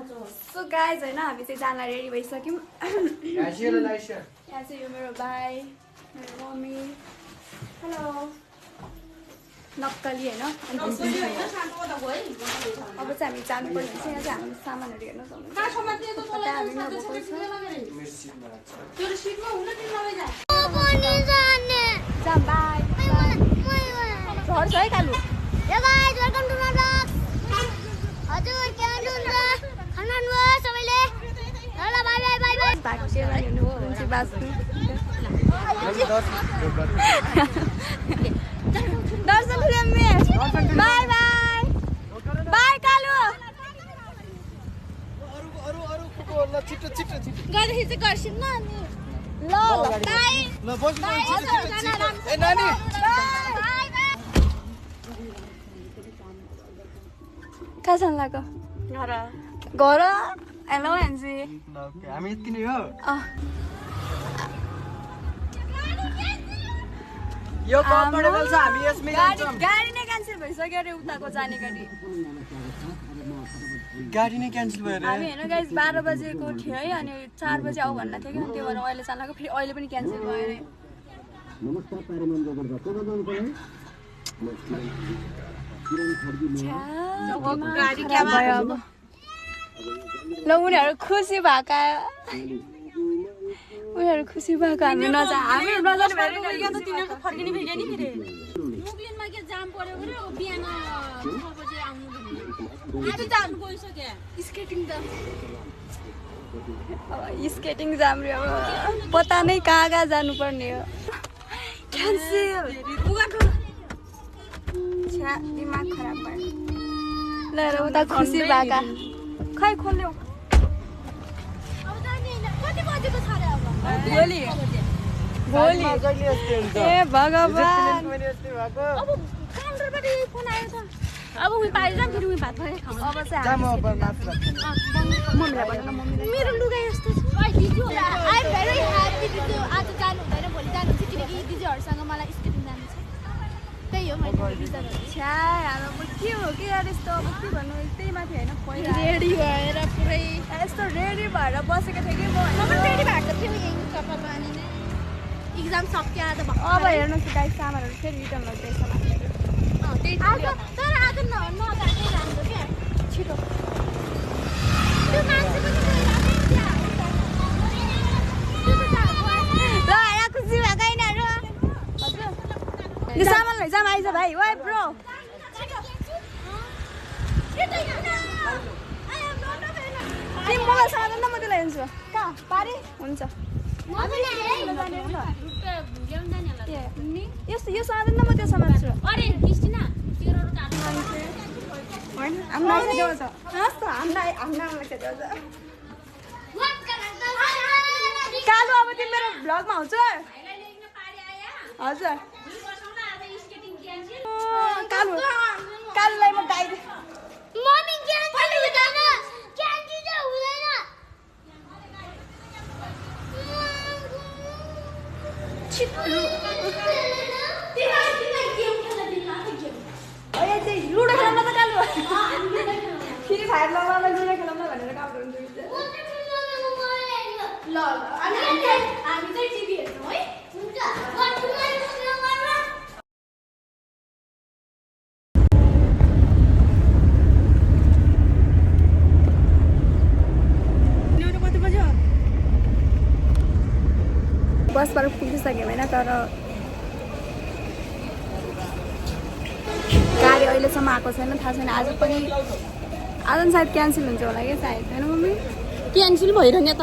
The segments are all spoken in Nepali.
सो गाइज होइन हामी चाहिँ जान रेडी भइसक्यौँ यहाँ चाहिँ यो मेरो भाइ मेरो मम्मी हेलो नक्कली होइन अब चाहिँ हामी जानुपर्ने हुन्छ यहाँ चाहिँ हामी सामानहरू हेर्न सक्छौँ बाई झर्छ है कालु दर्शन बाई बाई बाई कालु कहाँ जान लाग्यो घर हेलो हेन्जी हामी यति नै हो यो कम्फर्टेबल छ हामी यसमै जान्छौँ गाडी नै क्यान्सल भइसक्यो अरे उताको जाने गाडी नै क्यान्सल भयो हामी हेर्नु गाइस 12 बजेको थियो है अनि 4 बजे आऊ भन्न थियो कि त्यो भएर अहिले जान लाग्यो फेरि अहिले पनि क्यान्सल भयो अरे गाडी क्या भयो अब ल उनीहरू खुसी भएका उनीहरू खुसी भएको हामी नजा हामी नजाने भएर तिनीहरुको फर्किने भेट्यो नि फेरि मुगलिनमा के जाम पर्यो भने अब बिहान 6 बजे आउनु भन्नु आज जाम गइसक्यो स्केटिङ त स्केटिङ जाम रे अब पता नै कहाँ जानुपर्ने हो क्यान्सल छ्या दिमाग खराब भयो ल र उता खुसी भएका खै खोल्यौ अब जाने कति बजेको छ रे अब भोलि भोलि ए भगवान अब काउन्टरबाट फोन आयो त अब उही बाहिर जाम फेरि उही भात खाएर खाउँ अब चाहिँ मम्मीलाई भन न मम्मीलाई मेरो लुगा यस्तो छ आई दिदी होला आई एम भेरी ह्यापी दिदी आज जानु हुँदैन भोलि जानु हुन्छ किनकि दिदीहरुसँग मलाई स्केटिङ जानु छ त्यही हो मैले बिचारा छ्या अब के हो के यार यस्तो अब के भन्नु त्यही माथि हैन पहिला रेडी भएर पुरै यस्तो रेडी भएर बसेको थिएँ कि म पनि रेडी भएको थियो यही कपाल बानी नै एक्जाम सकिया त अब हेर्नुहोस् गाइस सामानहरू फेरि रिटर्न गर्दैछ मान्छेहरू आज तर आज नजाकै राम्रो क्या छिटो त्यो मान्छे पनि ल यहाँ खुसी भएको यिनीहरू हजुर यो सामान लैजाम आइज भाइ ओए ब्रो तिमी मलाई सामान न म त्यसलाई हिँड्छु कहाँ पारे हुन्छ यो सामान न म त्यो सामान छु कालु अब तिमी मेरो भ्लगमा आउँछ हजुर कालु कालुलाई म गाइड मम्मी क्यान्सल हुँदैन क्यान्सल चाहिँ हुँदैन लुडो खेल्न त कालु फेरि फायर लगाउन लुडो खेल्न भनेर काम हुन्छ ल हामी चाहिँ टिभी हेर्छौँ है हुन्छ बसबाट पुगिसक्यौँ होइन तर गाडी अहिलेसम्म आएको छैन थाहा छैन आज पनि सायद क्यान्सल हुन्छ होला क्या सायद होइन मम्मी क्यान्सल भइरहने त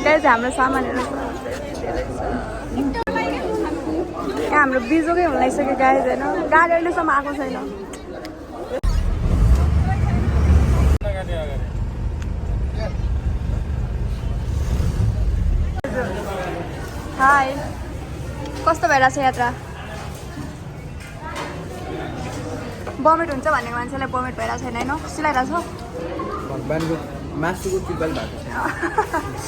त्यही चाहिँ हाम्रो सामानहरू यहाँ हाम्रो बिजोकै हुन लागिसक्यो गाडी होइन गाडी अहिलेसम्म आएको छैन हाई कस्तो भइरहेछ यात्रा बमिट हुन्छ भनेको मान्छेलाई बमिट भइरहेको छैन होइन खुसी लागिरहेछ भगवानको मासुको टिपल भएको छ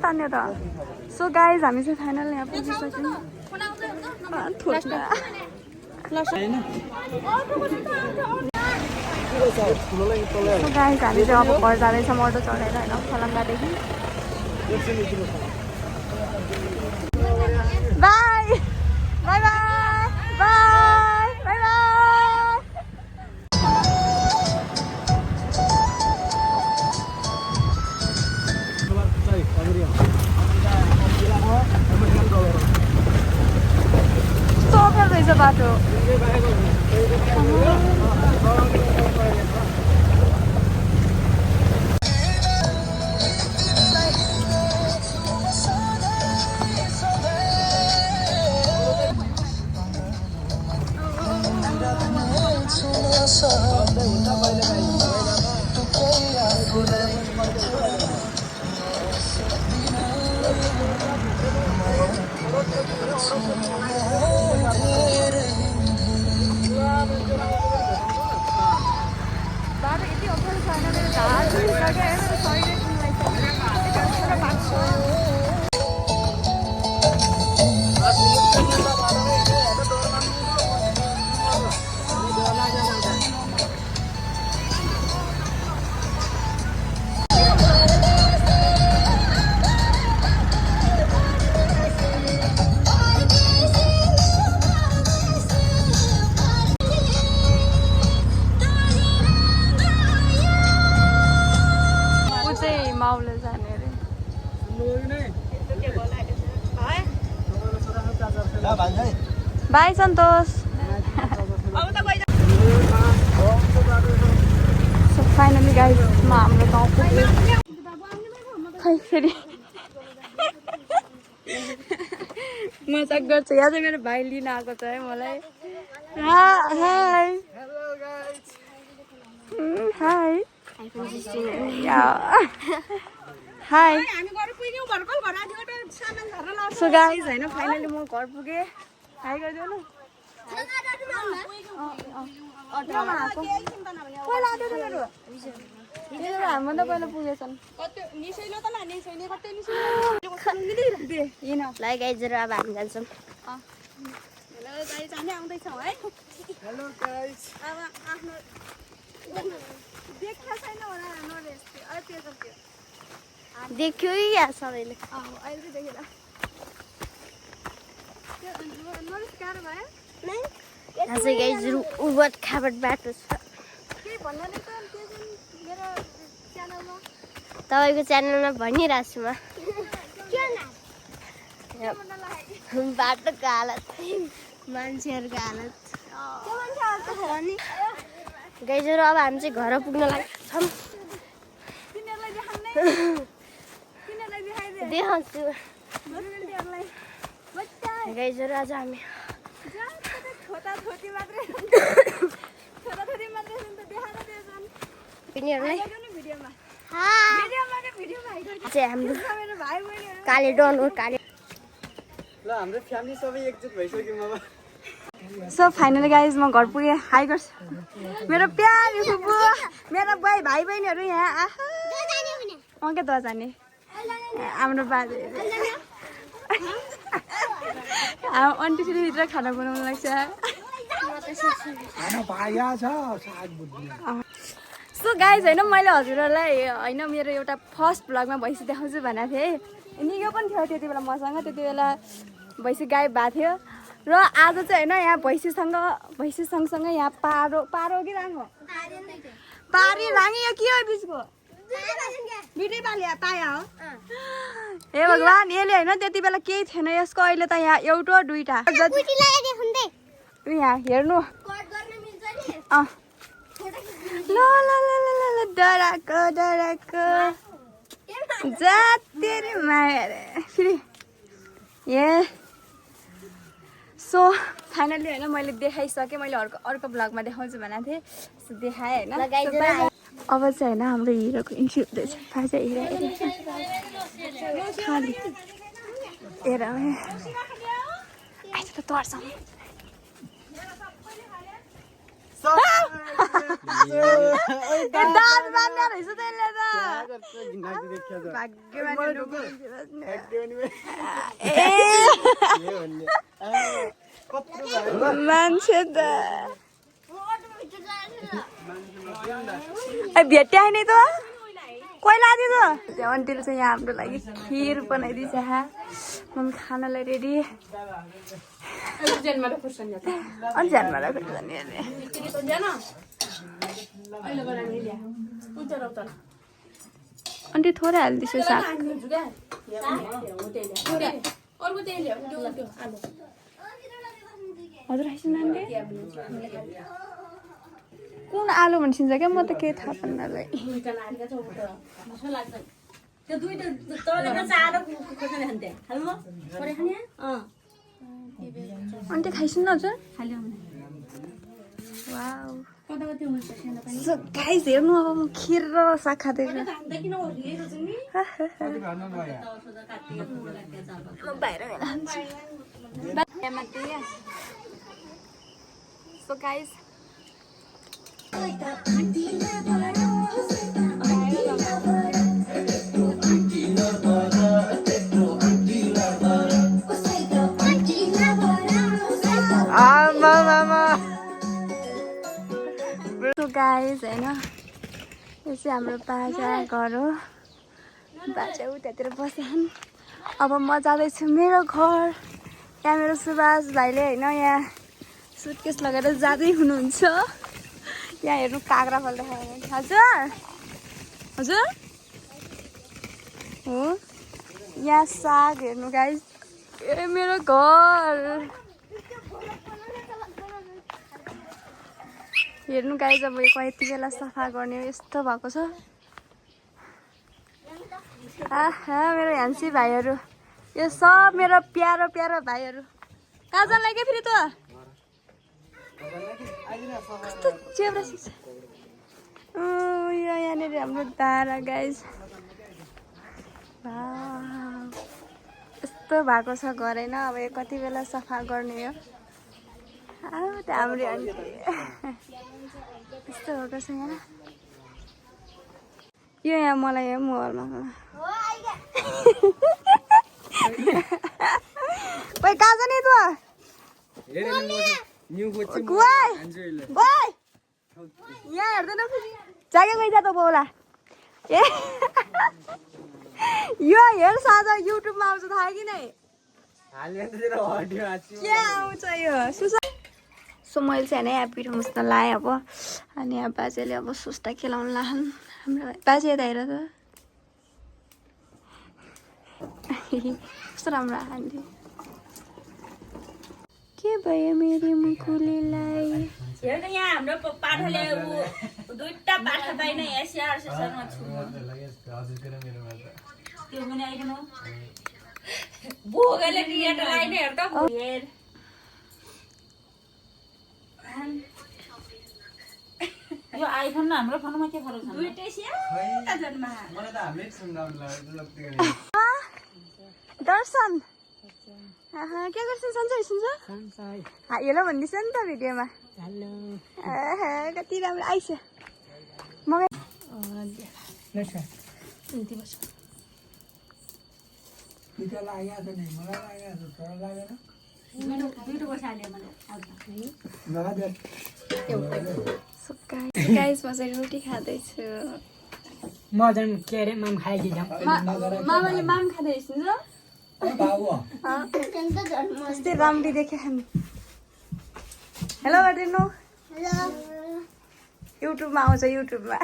तान्यो त सो गाइज हामी चाहिँ फाइनल यहाँ पुगिसक्यौँ सो गाइज हामी चाहिँ अब घर जाँदैछौँ अटो चढेर होइन खलङ्गादेखि bye bye bye bye bye bye सोफेल रहेछ बाटो बाटो यति अप्ठ्यारो छैन मेरो ढाड दुखिसक्यो है मेरो शरीरै माउले जाने अरे by Santosh so finally guys म हाम्रो गाउँ पुग्यो खै फेरि मजाक गर्छु यहाँ चाहिँ मेरो भाइ लिन आएको छ है मलाई high high high so guys होइन फाइनली म घर पुगेँ हाई गरिदियो न हामीभन्दा पहिला पुगेछन् अब हामी जान्छौँ देख्यो या सबैले उबट खाबट बाटो छ तपाईँको च्यानलमा भनिरहेको छु म बाटोको हालत मान्छेहरूको हालत गाइजहरू अब हामी चाहिँ घर पुग्न लाग्छौँ देखाउँछु गाइजहरू आज हामी हाम्रो काले डन हो काले ल हाम्रो फ्यामिली सबै एकजुट भइसक्यौँ अब सो फाइनली गाइज म घर पुगेँ हाई गर्छु मेरो प्यारी फुपू मेरो भाइ बहिनीहरू यहाँ के त जाने हाम्रो बाजे आन्टी फेरि भित्र खाना बनाउनु लाग्छ सो गाइज होइन मैले हजुरहरूलाई होइन मेरो एउटा फर्स्ट भ्लगमा भैँसी देखाउँछु भनेको थिएँ निगो पनि थियो त्यति बेला मसँग त्यति बेला भैँसी गायब भएको थियो र आज चाहिँ होइन यहाँ भैँसी सँगसँगै यहाँ पारो कि राङ्गो पारी राङ्गी यो के हो बिचको दुइटै पालिया पाया हो हे भगवान् यसले होइन त्यति बेला केही थिएन यसको अहिले त यहाँ एउटा दुईटा यहाँ हेर्नु ल ल ल ल ल डराको जातेरी माया फेरि ए सो फाइनली होइन मैले देखाइसकेँ मैले अर्को ब्लगमा देखाउँछु भनेको थिएँ सो देखाएँ होइन अब चाहिँ होइन हाम्रो हिरोको इन्ट्री हुँदैछ बाजे हिरो खाली हेर आइज त तर्छ दाँत बाँध्ने रहेछ त्यसले त मान्छे त भेट्या नि त कोइला दि त त्यो आन्टीले चाहिँ यहाँ हाम्रो लागि खिर बनाइदिन्छ मम्मी खानालाई रेडी अनि ज्यानबाट खुर्सानी आन्टी थोरै हालिदिन्छु साग हजुर आइसिनु आन्टी कुन आलु भनिन्छ क्या म त केही थाहा पाउनलाई अन्त खाइसिनु न हजुर गाइस हेर्नु अब म खिर र साग खाँदैछु सो गाइस गाइस होइन यो चाहिँ हाम्रो बाजा घर हो बाजा उतातिर बस्छन् अब म जाँदैछु मेरो घर यहाँ मेरो सुभाष भाइले होइन यहाँ सुटकेस लगाएर जाँदै हुनुहुन्छ यहाँ हेर्नु काँक्रा फल देखायो हजुर हजुर हो यहाँ साग हेर्नु गाइस ए मेरो घर हेर्नु गाइस अब यो यति बेला सफा गर्ने यस्तो भएको छ आहा मेरो ह्यान्सी भाइहरू यो सब मेरो प्यारो प्यारो भाइहरू कहाँ जान लाग्यो फेरि त कस्तो चेब्रा छ यो यहाँनिर हाम्रो दारा गाइस यस्तो भएको छ घर होइन अब यो कति बेला सफा गर्ने हो हाम्रो आन्टी यस्तो भएको छ यहाँ यो यहाँ मलाई यहाँ मोबाइलमा कहाँ जाने त यहाँ हेर्दैन जागे गइजा त बोला ए यो हेर साझा युट्युबमा आउँछ थाहा कि नै के आउँछ यो सो मैले चाहिँ यहाँ पिठो मुस्न लाएँ अब अनि यहाँ बाजेले अब सुस्ता खेलाउनु लान् हाम्रो बाजे यता हेर त कस्तो राम्रो आन्टी के भयो मेरो मुकुलीलाई हेर्नु यहाँ हाम्रो पाठाले दुईटा पाठा पाइन एसिआर सेसनमा छु त्यो पनि आइकन भोगले रियाट लाइन हेर त हेर यो आइफोन र हाम्रो फोनमा के फरक छ दुईटै सानो जन्मा मलाई त हामीले सुन्दाउन लाग्यो दर्शन के गर्छ सन्चै सुन्छ हेलो भन्दैछ नि त भिडियोमा कति राम्रो आइस मगाइ गाइस म चाहिँ रोटी खाँदैछु म झन् के अरे माम खाएकी जाम मामाले माम खाँदैछ नि त राम्री देखे खानु हेलो गरिदिनु युट्युबमा आउँछ युट्युबमा